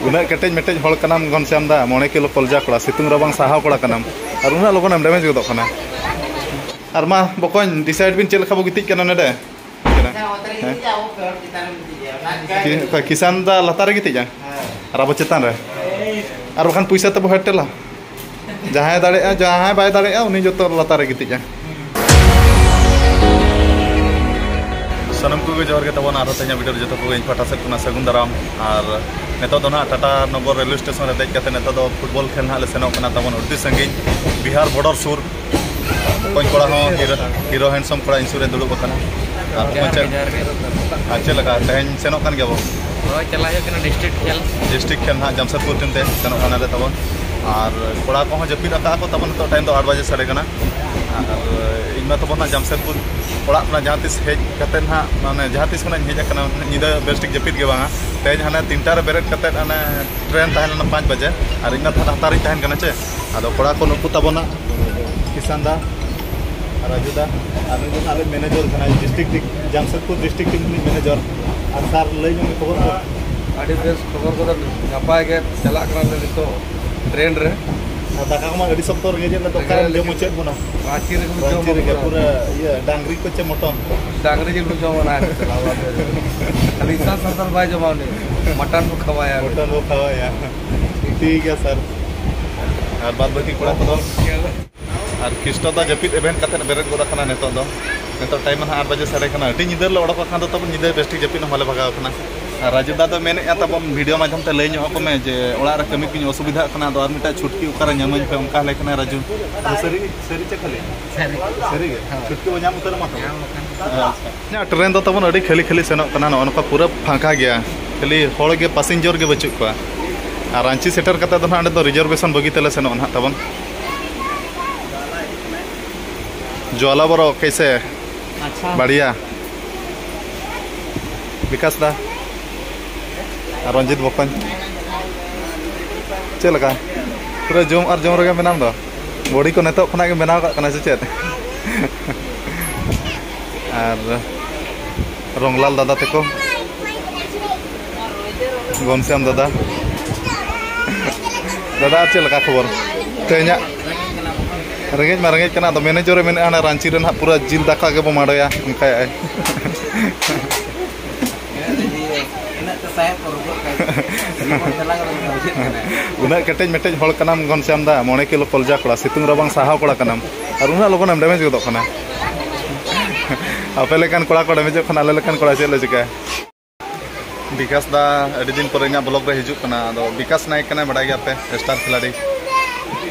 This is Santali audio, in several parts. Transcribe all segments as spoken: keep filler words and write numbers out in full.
ᱩᱱᱟᱹᱜ ᱠᱮᱴᱮᱡ ᱢᱮᱴᱮᱡ ᱦᱚᱲ ᱠᱟᱱᱟᱢ ᱜᱷᱚᱱᱥᱭᱟᱢ ᱫᱟ, ᱢᱚᱬᱮ ᱠᱤᱞᱳ ᱠᱚᱞᱡᱟ ᱠᱚᱲᱟ, ᱥᱤᱛᱩᱝ ᱨᱟᱵᱟᱝ ᱥᱟᱦᱟᱣ ᱠᱚᱲᱟ ᱠᱟᱱᱟᱢ, ᱟᱨ ᱩᱱᱟᱹᱜ ᱞᱚᱜᱚᱱᱮᱢ damage ᱜᱚᱫᱚᱜ ᱠᱟᱱᱟ᱾ ᱟᱨ ᱢᱟ ᱵᱚᱠᱚᱧ, decide ᱵᱤᱱ ᱪᱮᱫ ᱞᱮᱠᱟ ᱵᱚ ᱜᱤᱛᱤᱡ ᱠᱟᱱᱟ ᱱᱚᱰᱮ? ᱦᱮᱸ? ᱠᱤ-, ᱚᱠᱚᱭ ᱠᱤᱥᱟᱱ ᱫᱟ ᱞᱟᱛᱟᱨ ᱨᱮ ᱜᱤᱛᱤᱡᱼᱟ? ᱟᱨ ᱟᱵᱚ ᱪᱮᱛᱟᱱ ᱨᱮ? ᱟᱨ ᱵᱟᱠᱷᱟᱱ ᱯᱩᱭᱥᱟᱹ ᱛᱮᱵᱚ ᱦᱮᱰ ᱴᱮᱞᱟ᱾ ᱡᱟᱦᱟᱸᱭ ᱫᱟᱲᱮᱭᱟᱜᱼᱟ, ᱡᱟᱦᱟᱸᱭ ᱵᱟᱭ ᱫᱟᱲᱮᱭᱟᱜᱼᱟ, ᱩᱱᱤ ᱡᱚᱛᱚ ᱞᱟᱛᱟᱨ ᱨᱮ ᱜᱤᱛᱤᱡᱼᱟ᱾ ᱥᱟᱱᱟᱢ ᱠᱚᱜᱮ ᱡᱚᱦᱟᱨ ᱜᱮ ᱛᱟᱵᱚᱱ, ᱟᱨᱦᱚᱸ ᱛᱮᱦᱮᱧᱟᱜ video ᱨᱮ ᱡᱚᱛᱚ ᱠᱚᱜᱮ ᱤᱧ ᱯᱟᱦᱴᱟ ᱥᱮᱫ ᱠᱷᱚᱱᱟᱜ ᱥᱟᱹᱜᱩᱱ ᱫᱟᱨᱟᱢ᱾ ᱟᱨ ᱱᱤᱛᱚᱜ ᱫᱚ ᱱᱟᱦᱟᱜ ᱴᱟᱴᱟ ᱱᱚᱜᱚᱨ ᱨᱮᱞᱣᱮ ᱥᱴᱮᱥᱚᱱ ᱨᱮ ᱫᱮᱡ ᱠᱟᱛᱮ ᱱᱤᱛᱚᱜ ᱫᱚ ᱯᱷᱩᱴᱵᱚᱞ ᱠᱷᱮᱞ ᱱᱟᱦᱟᱜ ᱞᱮ ᱥᱮᱱᱚᱜ ᱠᱟᱱᱟ ᱛᱟᱵᱚᱱ ᱟᱹᱰᱤ ᱥᱟᱺᱜᱤᱧ, ᱵᱤᱦᱟᱨ border ᱥᱩᱨ᱾ ᱚᱠᱚᱭ ᱠᱚᱲᱟ ᱦᱚᱸ ᱦᱤᱨᱳ, ᱦᱤᱨᱳ handsome ᱠᱚᱲᱟ ᱤᱧ ᱥᱩᱨ ᱨᱮ ᱫᱩᱲᱩᱵ ᱟᱠᱟᱱᱟ᱾ ᱟᱨ ᱡᱚᱦᱟᱨ ᱜᱮ, ᱢᱟᱪᱮᱫ, ᱡᱚᱦᱟᱨ ᱜᱮ᱾ ᱟᱨ ᱪᱮᱫ ᱞᱮᱠᱟ ᱛᱮᱦᱮᱧ ᱥᱮᱱᱚᱜ ᱠᱟᱱ ᱜᱮᱭᱟ ᱵᱚ? ᱦᱳᱭ, ᱪᱟᱞᱟᱜ ᱦᱩᱭᱩᱜ ᱠᱟᱱᱟ district ᱠᱷᱮᱞ᱾ District ᱠᱷᱮᱞ ᱱᱟᱦᱟᱜ ᱡᱟᱢᱥᱮᱫᱽᱯᱩᱨ team ᱛᱮ ᱥᱮᱱᱚᱜ ᱠᱟᱱᱟᱞᱮ ᱛᱟᱵᱚᱱ᱾ ᱟᱨ ᱠᱚᱲᱟ ᱠᱚᱦᱚᱸ ᱡᱟᱹᱯᱤᱫ ᱟᱠᱟᱫ ᱠᱚ ᱛᱟᱵᱚᱱ, ᱱᱤᱛᱚᱜ time ᱫᱚ ᱟᱴ ᱵᱟᱡᱮ ᱥᱟᱰᱮ ᱠᱟᱱᱟ᱾ ᱟᱨ ᱤᱧ ᱢᱟ ᱛᱟᱵᱚᱱ ᱱᱟᱦᱟᱜ ᱡᱟᱢᱥᱮᱫᱽᱯᱩᱨ ᱚᱲᱟᱜ ᱠᱷᱚᱱᱟᱜ ᱡᱟᱦᱟᱸ ᱛᱤᱥ ᱦᱮᱡ ᱠᱟᱛᱮ ᱱᱟᱦᱟᱜ, ᱢᱟᱱᱮ ᱡᱟᱦᱟᱸ ᱛᱤᱥ ᱠᱷᱚᱱᱟᱜ ᱤᱧ ᱦᱮᱡ ᱟᱠᱟᱱᱟ, ᱧᱤᱫᱟᱹ ᱵᱮᱥ ᱴᱷᱤᱠ ᱡᱟᱹᱯᱤᱫ ᱜᱮ ᱵᱟᱝᱟ᱾ ᱛᱮᱦᱮᱧ ᱦᱟᱱᱮ ᱛᱤᱱᱴᱟ ᱨᱮ ᱵᱮᱨᱮᱫ ᱠᱟᱛᱮ ᱦᱟᱱᱮ train ᱛᱟᱦᱮᱸ ᱞᱮᱱᱟ ᱯᱟᱸᱪ ᱵᱟᱡᱮ, ᱟᱨ ᱤᱧ ᱢᱟ ᱛᱟᱦᱮᱱ ᱦᱟᱛᱟᱨ ᱨᱤᱧ ᱛᱟᱦᱮᱱ ᱠᱟᱱᱟ ᱪᱮ᱾ ᱟᱫᱚ ᱠᱚᱲᱟ ᱠᱚ ᱱᱩᱠᱩ ᱛᱟᱵᱚᱱᱟ, ᱠᱤᱥᱟᱱ ᱫᱟ ᱟᱨ ᱨᱟᱡᱩ ᱫᱟ, ᱟᱨ ᱱᱩᱭ ᱫᱚ ᱱᱟᱦᱟᱜ ᱟᱞᱮ manager ᱠᱟᱱᱟᱭ, district, ᱡᱟᱢᱥᱮᱫᱽᱯᱩᱨ district team ᱨᱤᱱᱤᱡ manager᱾ ᱟᱨ sir, ᱞᱟᱹᱭ ᱧᱚᱜ ᱢᱮ ᱠᱷᱚᱵᱚᱨ ᱠᱚ᱾ ᱟᱹᱰᱤ ᱵᱮᱥ ᱠᱷᱚᱵᱚᱨ ᱠᱚᱫᱚ ᱱᱟᱯᱟᱭ ᱜᱮ, ᱪᱟᱞᱟᱜ ᱠᱟᱱᱟᱞᱮ ᱱᱤᱛᱚᱜ train ᱨᱮ᱾ ᱟᱨ ᱫᱟᱠᱟ ᱠᱚᱢᱟ ᱟᱹᱰᱤ ᱥᱚᱠᱛᱚ ᱨᱮᱸᱜᱮᱡ ᱮᱫ ᱞᱮ, ᱫᱚᱠᱟᱱ ᱨᱮ ᱡᱚᱢ ᱦᱚᱪᱚᱭᱮᱫ ᱵᱚᱱᱟ᱾ ᱨᱟᱸᱪᱤ ᱨᱮᱜᱮ ᱨᱟᱸᱪᱤ ᱡᱚᱢ ᱨᱮᱜᱮ ᱦᱩᱭᱩᱜᱼᱟ᱾ ᱯᱩᱨᱟᱹ ᱤᱭᱟᱹ ᱰᱟᱝᱨᱤ ᱠᱚ ᱪᱮ mutton? ᱰᱟᱝᱨᱤ ᱡᱤᱞ ᱠᱚ ᱡᱚᱢᱟ ᱱᱟᱦᱟᱜ ᱪᱟᱞᱟᱣ ᱠᱟᱛᱮ᱾ ᱠᱷᱟᱹᱞᱤ ᱤᱥᱟᱱ ᱥᱟᱱᱛᱟᱲ ᱵᱟᱭ ᱡᱚᱢᱟ ᱩᱱᱤ, mutton ᱵᱚ ᱠᱷᱟᱣᱟᱭᱟ᱾ Mutton ᱵᱚ ᱠᱷᱟᱣᱟᱭᱟ᱾ ᱴᱷᱤᱠ ᱜᱮᱭᱟ sir᱾ ᱟᱨ ᱵᱟᱫ ᱵᱟᱹᱠᱤ ᱠᱚᱲᱟ ᱠᱚᱫᱚ? ᱟᱨ ᱠᱷᱤᱥᱴᱚ ᱫᱚ ᱡᱟᱹᱯᱤᱫ ᱮᱵᱷᱮᱱ ᱠᱟᱛᱮᱫ ᱵᱮᱨᱮᱫ ᱜᱚᱫ ᱟᱠᱟᱱᱟ ᱱᱤᱛᱚᱜ ᱫᱚ᱾ ᱱᱤᱛᱚᱜ time ᱢᱟ ᱱᱟᱦᱟᱜ ᱟᱴ ᱵᱟᱡᱮ ᱥᱟᱰᱮ ᱠᱟᱱᱟ᱾ ᱟᱹᱰᱤ ᱧᱤᱫᱟᱹ ᱨᱮᱞᱮ ᱚᱰᱚᱠ ᱟᱠᱟᱱ ᱫᱚ ᱛᱟᱵᱚᱱ, ᱧᱤᱫᱟᱹ ᱵᱮᱥ ᱴᱷᱤᱠ ᱡᱟᱹᱯᱤᱫ ᱦᱚᱸ ᱵᱟᱞᱮ ᱵᱷᱟᱜᱟᱣ ᱟᱠᱟᱱᱟ᱾ ᱟᱨ ᱨᱟᱡᱩ ᱫᱟ ᱫᱚ ᱢᱮᱱᱮᱫᱼᱟ ᱛᱟᱵᱚᱱ, video ᱢᱟᱫᱽᱫᱷᱚᱢ ᱛᱮ ᱞᱟᱹᱭ ᱧᱚᱜ ᱟᱠᱚ ᱢᱮ ᱡᱮ ᱚᱲᱟᱜ ᱨᱮ ᱠᱟᱹᱢᱤ ᱠᱚᱧ ᱚᱥᱩᱵᱤᱫᱷᱟᱜ ᱠᱟᱱᱟ, ᱟᱫᱚ ᱟᱨ ᱢᱤᱫᱴᱟᱝ ᱪᱷᱩᱴᱠᱤ ᱚᱠᱟᱨᱮ ᱧᱟᱢᱟᱹᱧ ᱯᱮ, ᱚᱱᱠᱟ ᱞᱟᱹᱭ ᱠᱟᱱᱟᱭ ᱨᱟᱡᱩ᱾ ᱥᱟᱹᱨᱤ, ᱥᱟᱹᱨᱤ ᱪᱮ ᱠᱷᱟᱹᱞᱤ? ᱥᱟᱹᱨᱤ᱾ ᱥᱟᱹᱨᱤ ᱜᱮ? ᱦᱳᱭ᱾ ᱪᱷᱩᱴᱠᱤ ᱵᱚ ᱧᱟᱢ ᱩᱛᱟᱹᱨ ᱢᱟ ᱛᱚᱵᱮ᱾ ᱧᱟᱢ ᱟᱠᱟᱱ᱾ ᱟᱪᱪᱷᱟ᱾ ᱤᱧᱟᱹᱜ train ᱫᱚ ᱛᱟᱵᱚᱱ ᱟᱹᱰᱤ ᱠᱷᱟᱹᱞᱤ ᱠᱷᱟᱹᱞᱤ ᱥᱮᱱᱚᱜ ᱠᱟᱱᱟ, ᱱᱚᱜᱼᱚ ᱱᱚᱝᱠᱟ ᱯᱩᱨᱟᱹ ᱯᱷᱟᱸᱠᱟ ᱜᱮᱭᱟ, ᱠᱷᱟᱹᱞᱤ ᱦᱚᱲ ᱜᱮ, passenger ᱜᱮ ᱵᱟᱹᱪᱩᱜ ᱠᱚᱣᱟ᱾ ᱟᱨ ᱨᱟᱸᱪᱤ ᱥᱮᱴᱮᱨ ᱠᱟᱛᱮ ᱫᱚ ᱱᱟᱦᱟᱜ ᱚᱸᱰᱮ ᱫᱚ reservation ᱵᱟᱹᱜᱤ ᱛᱮᱞᱮ ᱥᱮᱱᱚᱜᱼᱟ ᱱᱟᱦᱟᱜ ᱛᱟᱵᱚᱱ᱾ ᱡᱚᱣᱟᱞᱟ ᱵᱨᱳ, ᱠᱮᱥᱮ? ᱟᱪᱪᱷᱟ᱾ ᱵᱟᱲᱤᱭᱟ᱾ ᱵᱤᱠᱟᱥ ᱫᱟ᱾ ᱟᱨ ᱨᱚᱧᱡᱤᱛ ᱵᱚᱠᱚᱧ᱾ ᱪᱮᱫ ᱞᱮᱠᱟ? ᱯᱩᱨᱟᱹ ᱡᱚᱢ ᱟᱨ ᱡᱚᱢ ᱨᱮᱜᱮ ᱢᱮᱱᱟᱢ ᱫᱚ᱾ Body ᱠᱚ ᱱᱤᱛᱚᱜ ᱠᱷᱚᱱᱟᱜ ᱜᱮ ᱵᱮᱱᱟᱣ ᱠᱟᱜ ᱠᱟᱱᱟ ᱥᱮ ᱪᱮᱫ? ᱟᱨ ᱨᱚᱝᱞᱟᱞ ᱫᱟᱫᱟ ᱛᱟᱠᱚ, ᱜᱷᱚᱱᱥᱭᱟᱢ ᱫᱟᱫᱟ, ᱫᱟᱫᱟ, ᱟᱨ ᱪᱮᱫ ᱞᱮᱠᱟ ᱠᱷᱚᱵᱚᱨ ᱛᱮᱦᱮᱧᱟᱜ? ᱨᱮᱸᱜᱮᱡ ᱢᱟ ᱨᱮᱸᱜᱮᱡ ᱠᱟᱱᱟ, ᱟᱫᱚ ᱢᱮᱱᱮᱡᱚᱨ ᱮ ᱢᱮᱱᱮᱫᱼᱟ, ᱦᱟᱱᱟ ᱨᱟᱺᱪᱤ ᱨᱮ ᱱᱟᱦᱟᱜ ᱯᱩᱨᱟᱹ ᱡᱤᱞ ᱫᱟᱠᱟ ᱜᱮᱵᱚ ᱢᱟᱰᱚᱭᱟ, ᱚᱱᱠᱟᱭᱮᱫᱼᱟᱭ᱾ ᱩᱱᱟᱹᱜ ᱠᱮᱴᱮᱡ ᱢᱮᱴᱮᱡ ᱦᱚᱲ ᱠᱟᱱᱟᱢ ᱜᱷᱚᱱᱥᱭᱟᱢ ᱫᱟ, ᱢᱚᱬᱮ ᱠᱤᱞᱳ ᱠᱚᱞᱡᱟ ᱠᱚᱲᱟ, ᱥᱤᱛᱩᱝ ᱨᱟᱵᱟᱝ ᱥᱟᱦᱟᱣ ᱠᱚᱲᱟ ᱠᱟᱱᱟᱢ, ᱟᱨ ᱩᱱᱟᱹᱜ ᱞᱚᱜᱚᱱ ᱮᱢ ᱰᱮᱢᱮᱡᱽ ᱜᱚᱫᱚᱜ ᱠᱟᱱᱟ᱾ ᱟᱯᱮ ᱞᱮᱠᱟᱱ ᱠᱚᱲᱟ ᱠᱚ ᱰᱮᱢᱮᱡᱚᱜ ᱠᱷᱟᱱ ᱟᱞᱮ ᱞᱮᱠᱟᱱ ᱠᱚᱲᱟ ᱪᱮᱫ ᱞᱮ ᱪᱤᱠᱟᱹᱭᱟ? ᱵᱤᱠᱟᱥ ᱫᱟ ᱟᱹᱰᱤ ᱫᱤᱱ ᱯᱚᱨᱮ ᱤᱧᱟᱹᱜ ᱵᱞᱚᱜ ᱨᱮ ᱦᱤᱡᱩᱜ ᱠᱟᱱᱟ᱾ ᱟᱫᱚ ᱵᱤᱠᱟᱥ ᱱᱟᱭᱮᱠ ᱠᱟᱱᱟᱭ, ᱵᱟᱰᱟᱭ ᱜᱮᱭᱟᱯᱮ, ᱥᱴᱟᱨ ᱠᱷᱤᱞᱟᱲᱤ᱾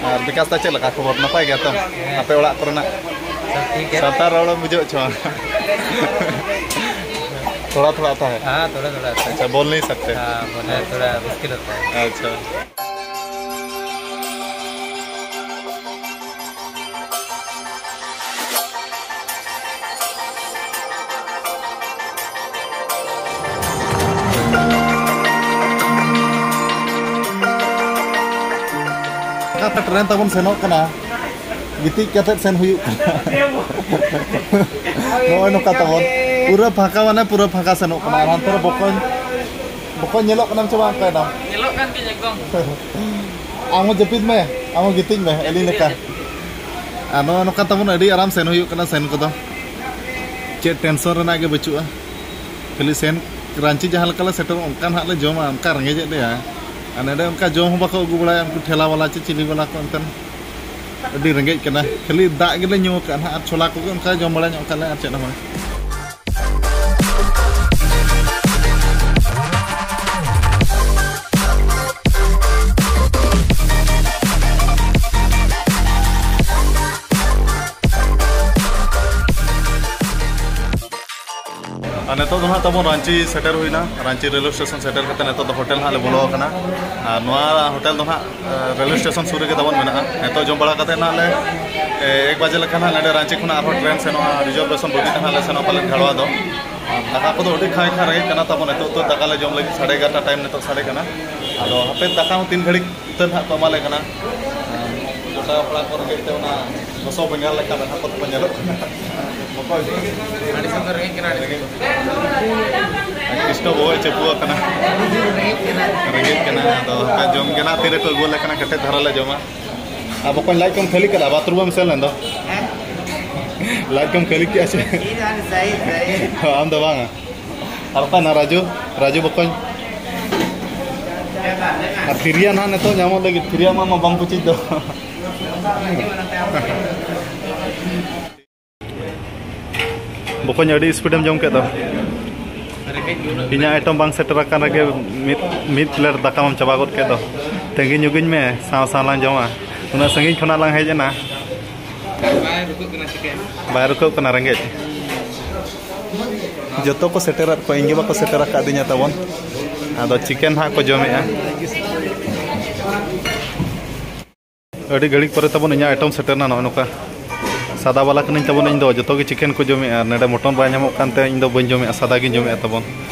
ᱟᱨ ᱵᱤᱠᱟᱥ ᱫᱟ, ᱪᱮᱫ ᱞᱮᱠᱟ ᱠᱷᱚᱵᱚᱨ? ᱱᱟᱯᱟᱭ ᱜᱮᱭᱟ ᱛᱚ? ᱟᱯᱮ ᱚᱲᱟᱜ ᱠᱚᱨᱮᱱᱟᱜ? ᱥᱟᱱᱛᱟᱲ ᱨᱚᱲ ᱮᱢ ᱵᱩᱡᱷᱟᱹᱣ ᱦᱚᱪᱚ ᱛᱷᱚᱲᱟ ᱛᱷᱚᱲᱟ ᱛᱟᱦᱮᱸ᱾ हाँ, थोड़ा थोड़ा आता है। अच्छा, बोल नहीं सकते? हाँ, बोलना थोड़ा मुश्किल होता है। अच्छा। ᱴᱨᱮᱱ ᱛᱟᱵᱚᱱ ᱥᱮᱱᱚᱜ ᱠᱟᱱᱟ, ᱜᱤᱛᱤᱡ ᱠᱟᱛᱮᱫ ᱥᱮᱱ ᱦᱩᱭᱩᱜ ᱠᱟᱱᱟ᱾ ᱱᱚᱜᱼᱚᱭ ᱱᱚᱝᱠᱟ ᱛᱟᱵᱚᱱ ᱯᱩᱨᱟᱹ ᱯᱷᱟᱸᱠᱟ, ᱢᱟᱱᱮ ᱯᱩᱨᱟᱹ ᱯᱷᱟᱸᱠᱟ ᱥᱮᱱᱚᱜ ᱠᱟᱱᱟ᱾ ᱟᱨ ᱦᱟᱱᱛᱮ ᱨᱮ ᱵᱚᱠᱚᱧ, ᱵᱚᱠᱚᱧ ᱧᱮᱞᱚᱜ ᱠᱟᱱᱟᱢ ᱪᱮ ᱵᱟᱝ? ᱚᱠᱟᱭᱱᱟᱢ? ᱧᱮᱞᱚᱜ ᱠᱟᱱ ᱜᱤᱭᱟᱹᱧ ᱮᱠᱫᱚᱢ᱾ ᱟᱢ ᱦᱚᱸ ᱡᱟᱹᱯᱤᱫ ᱢᱮ, ᱟᱢ ᱦᱚᱸ ᱜᱤᱛᱤᱡ ᱢᱮ, ᱟᱹᱞᱤᱧ ᱞᱮᱠᱟ᱾ ᱟᱨ ᱱᱚᱜᱼᱚ ᱱᱚᱝᱠᱟ ᱛᱟᱵᱚᱱ ᱟᱹᱰᱤ ᱟᱨᱟᱢ ᱥᱮᱱ ᱦᱩᱭᱩᱜ ᱠᱟᱱᱟ, ᱥᱮᱱ ᱠᱚᱫᱚ ᱪᱮᱫ ᱴᱮᱱᱥᱚᱱ ᱨᱮᱱᱟᱜ ᱜᱮ ᱵᱟᱹᱪᱩᱜᱼᱟ᱾ ᱠᱷᱟᱹᱞᱤ ᱥᱮᱱ ᱨᱟᱺᱪᱤ ᱡᱟᱦᱟᱸ ᱞᱮᱠᱟ ᱞᱮ ᱥᱮᱴᱮᱨᱚᱜᱼᱟ, ᱚᱱᱠᱟ ᱱᱟᱦᱟᱜ ᱞᱮ ᱡᱚᱢᱟ, ᱚᱱᱠᱟ ᱨᱮᱸᱜᱮᱡᱮᱫ ᱞᱮᱭᱟ᱾ ᱟᱨ ᱱᱚᱰᱮ ᱚᱱᱠᱟ ᱡᱚᱢ ᱦᱚᱸ ᱵᱟᱠᱚ ᱟᱹᱜᱩ ᱵᱟᱲᱟᱭᱟ ᱩᱱᱠᱩ ᱴᱷᱮᱞᱟ ᱵᱟᱞᱟ ᱪᱮ ᱪᱤᱞᱤ ᱵᱟᱞᱟ ᱠᱚ, ᱮᱱᱛᱮᱱ ᱟᱹᱰᱤ ᱨᱮᱸᱜᱮᱡ ᱠᱟᱱᱟ᱾ ᱠᱷᱟᱹᱞᱤ ᱫᱟᱜ ᱜᱮᱞᱮ ᱧᱩ ᱟᱠᱟᱫᱼᱟ ᱱᱟᱦᱟᱜ, ᱟᱨ ᱪᱷᱳᱞᱟ ᱠᱚᱜᱮ ᱚᱱᱠᱟ ᱡᱚᱢ ᱵᱟᱲᱟ ᱧᱚᱜ ᱠᱟᱜ ᱞᱮ, ᱟᱨ ᱪᱮᱫ ᱦᱚᱸ ᱵᱟᱝ᱾ ᱟᱨ ᱱᱤᱛᱚᱜ ᱫᱚ ᱱᱟᱦᱟᱜ ᱛᱟᱵᱚᱱ ᱨᱟᱺᱪᱤ ᱥᱮᱴᱮᱨ ᱦᱩᱭᱱᱟ᱾ ᱨᱟᱺᱪᱤ ᱨᱮᱞᱣᱮ ᱥᱴᱮᱥᱚᱱ ᱥᱮᱴᱮᱨ ᱠᱟᱛᱮ ᱱᱤᱛᱚᱜ ᱫᱚ ᱦᱳᱴᱮᱞ ᱱᱟᱦᱟᱜ ᱞᱮ ᱵᱚᱞᱚ ᱟᱠᱟᱱᱟ᱾ ᱟᱨ ᱱᱚᱣᱟ ᱦᱳᱴᱮᱞ ᱫᱚ ᱱᱟᱦᱟᱜ, ᱮ, ᱨᱮᱞᱣᱮ ᱥᱴᱮᱥᱚᱱ ᱥᱩᱨ ᱨᱮᱜᱮ ᱛᱟᱵᱚᱱ ᱢᱮᱱᱟᱜᱼᱟ᱾ ᱱᱤᱛᱚᱜ ᱡᱚᱢ ᱵᱟᱲᱟ ᱠᱟᱛᱮ ᱱᱟᱦᱟᱜ ᱞᱮ, ᱮ, ᱮᱠ ᱵᱟᱡᱮ ᱞᱮᱠᱟ ᱱᱟᱦᱟᱜ ᱱᱚᱰᱮ ᱨᱟᱺᱪᱤ ᱠᱷᱚᱱᱟᱜ ᱟᱨᱦᱚᱸ ᱴᱨᱮᱱ ᱥᱮᱱᱚᱜᱼᱟ, ᱨᱤᱡᱟᱨᱵᱷᱮᱥᱚᱱ ᱵᱳᱜᱤ ᱛᱮ ᱱᱟᱦᱟᱜ ᱞᱮ ᱥᱮᱱᱚᱜᱼᱟ ᱯᱟᱞᱮᱱ ᱡᱷᱟᱲᱣᱟ ᱫᱚ᱾ ᱟᱨ ᱫᱟᱠᱟ ᱠᱚᱫᱚ ᱟᱹᱰᱤ ᱠᱷᱟᱸᱭ ᱠᱷᱟᱸ ᱨᱮᱸᱜᱮᱡ ᱠᱟᱱᱟ ᱛᱟᱵᱚᱱ᱾ ᱱᱤᱛᱚᱜ ᱩᱛᱟᱹᱨ ᱫᱟᱠᱟ ᱞᱮ ᱡᱚᱢ ᱞᱟᱹᱜᱤᱫ ᱥᱟᱲᱮ ᱮᱜᱟᱨᱚᱴᱟ ᱴᱟᱭᱤᱢ ᱱᱤᱛᱚᱜ ᱥᱟᱰᱮ ᱠᱟᱱᱟ᱾ ᱟᱫᱚ ᱦᱟᱯᱮ ᱫᱟᱠᱟ ᱦᱚᱸ ᱛᱤᱱ ᱜᱷᱟᱹᱲᱤᱡ ᱩᱛᱟᱹᱨ ᱱᱟᱦᱟᱜ ᱠᱚ ᱮᱢᱟ ᱞᱮ ᱠᱟᱱᱟ᱾ ᱜᱚᱴᱟ ᱯᱟᱲᱟ ᱠᱚ ᱨᱮᱸᱜᱮᱡ ᱛᱮ ᱚᱱᱟ ᱜᱚᱥᱚ ᱵᱮᱸᱜᱟᱲ ᱞᱮᱠᱟ ᱢᱮᱫᱦᱟ ᱠᱚ ᱛᱟᱠᱚ ᱧᱮᱞᱚᱜ ᱠᱟᱱᱟ᱾ ᱠᱨᱤᱥᱱᱚ ᱵᱟᱵᱩᱭ ᱪᱟᱯᱩ ᱟᱠᱟᱱᱟ᱾ ᱨᱮᱸᱜᱮᱡ ᱠᱟᱱᱟ, ᱟᱫᱚ ᱦᱟᱯᱮ ᱡᱚᱢ ᱜᱮ ᱱᱟᱦᱟᱜ ᱛᱤᱨᱮᱠᱚ ᱟᱹᱜᱩ ᱟᱞᱮ ᱠᱟᱱᱟ, ᱠᱮᱴᱮᱡ ᱫᱷᱟᱨᱟ ᱞᱮ ᱡᱚᱢᱟ᱾ ᱟᱨ ᱵᱚᱠᱚᱧ, ᱞᱟᱡ ᱠᱚᱢ ᱠᱷᱟᱹᱞᱤ ᱠᱮᱫᱟ, ᱵᱟᱛᱷᱨᱩᱢ ᱮᱢ ᱥᱮᱱ ᱞᱮᱱ ᱫᱚ? ᱞᱟᱡ ᱠᱚᱢ ᱠᱷᱟᱹᱞᱤ ᱠᱮᱫᱟ ᱥᱮ? ᱟᱢ ᱫᱚ ᱵᱟᱝᱟ? ᱟᱨ ᱚᱠᱟᱭ ᱱᱟ ᱨᱟᱡᱩ? ᱨᱟᱡᱩ ᱵᱚᱠᱚᱧ? ᱟᱨ ᱯᱷᱤᱨᱤᱭᱟ ᱱᱟᱦᱟᱜ ᱱᱤᱛᱚᱜ ᱧᱟᱢᱚᱜ ᱞᱟᱹᱜᱤᱫ, ᱯᱷᱤᱨᱤᱭᱟ ᱢᱟ, ᱢᱟ ᱵᱟᱝ ᱠᱚ ᱪᱮᱫ ᱫᱚ᱾ ᱵᱚᱠᱚᱧ, ᱟᱹᱰᱤ ᱥᱯᱤᱰᱮᱢ ᱡᱚᱢ ᱠᱮᱫ ᱫᱚ᱾ ᱤᱧᱟᱹᱜ ᱟᱭᱴᱮᱢ ᱵᱟᱝ ᱥᱮᱴᱮᱨ ᱟᱠᱟᱱ ᱨᱮᱜᱮ ᱢᱤᱫ, ᱢᱤᱫ ᱯᱞᱮᱴ ᱫᱟᱠᱟ ᱢᱟᱢ ᱪᱟᱵᱟ ᱜᱚᱫ ᱠᱮᱫ ᱫᱚ᱾ ᱛᱟᱺᱜᱤ ᱧᱚᱜᱤᱧ ᱢᱮ, ᱥᱟᱶ ᱥᱟᱶ ᱞᱟᱝ ᱡᱚᱢᱟ᱾ ᱩᱱᱟᱹᱜ ᱥᱟᱺᱜᱤᱧ ᱠᱷᱚᱱᱟᱜ ᱞᱟᱝ ᱦᱮᱡ ᱮᱱᱟ᱾ ᱵᱟᱭ ᱨᱩᱠᱩᱜ ᱠᱟᱱᱟ ᱨᱮᱸᱜᱮᱡ᱾ ᱡᱚᱛᱚ ᱠᱚ ᱥᱮᱴᱮᱨᱟᱫ ᱠᱚᱣᱟ, ᱤᱧ ᱜᱮ ᱵᱟᱠᱚ ᱥᱮᱴᱮᱨ ᱟᱠᱟᱫᱤᱧᱟ ᱛᱟᱵᱚᱱ᱾ ᱟᱫᱚ ᱪᱤᱠᱮᱱ ᱦᱟᱸᱜ ᱠᱚ ᱡᱚᱢᱮᱜᱼᱟ᱾ ᱟᱹᱰᱤ ᱜᱷᱟᱹᱲᱤᱡ ᱯᱚᱨᱮ ᱛᱟᱵᱚᱱ ᱤᱧᱟᱹᱜ ᱟᱭᱴᱮᱢ ᱥᱮᱴᱮᱨ ᱮᱱᱟ᱾ ᱱᱚᱜᱼᱚᱭ ᱱᱚᱝᱠᱟ ᱥᱟᱫᱟ ᱵᱟᱞᱟ ᱠᱟᱹᱱᱟᱹᱧ ᱛᱟᱵᱚᱱ, ᱤᱧ ᱫᱚ ᱡᱚᱛᱚ ᱜᱮ ᱪᱤᱠᱮᱱ ᱠᱚ ᱡᱚᱢᱮᱜᱼᱟ, ᱟᱨ ᱱᱚᱰᱮ ᱢᱚᱴᱚᱱ ᱵᱟᱭ ᱧᱟᱢᱚᱜ ᱠᱟᱱᱛᱮ ᱤᱧ ᱫᱚ ᱵᱟᱹᱧ ᱡᱚᱢᱮᱜᱼᱟ, ᱥᱟᱫᱟ ᱜᱤᱧ ᱡᱚᱢᱮᱜᱼᱟ ᱛᱟᱵᱚᱱ᱾